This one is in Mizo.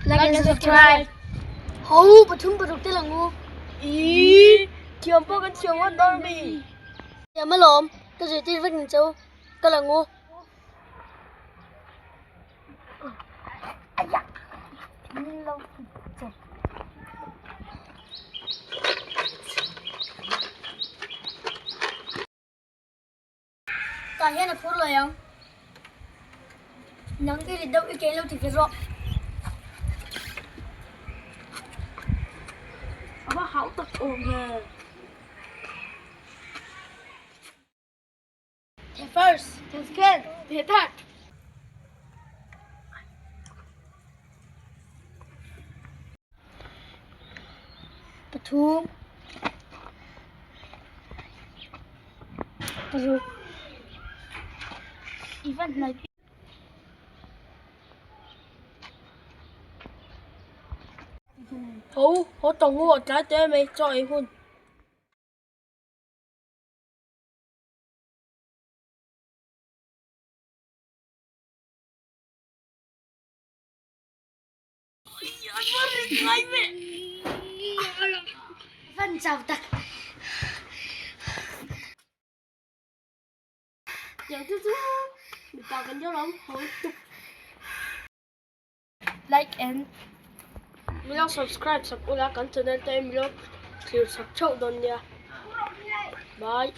Like and subscribe. Ho pathum paruk te lang u. I thiam pawh kan thiam ngawt dawn mi. Thiam alawm ka zirtir vek ni cheu ka lang u. Tah hian a phur lo ang. Nang i rit deuh i kein lo ti ve rawh. A va hau tak awm he. The first, the second, the third. Pathum. Paruk. I van hnai Ho, ho tawng u a tlai te mai chaw ei hun. Van chau tak. Tiang chu chu mipa kan deuh lo ho tuk. Like and milo subscribe sak ula kan channel te milo thlir sak theuh dawn nia. Bye.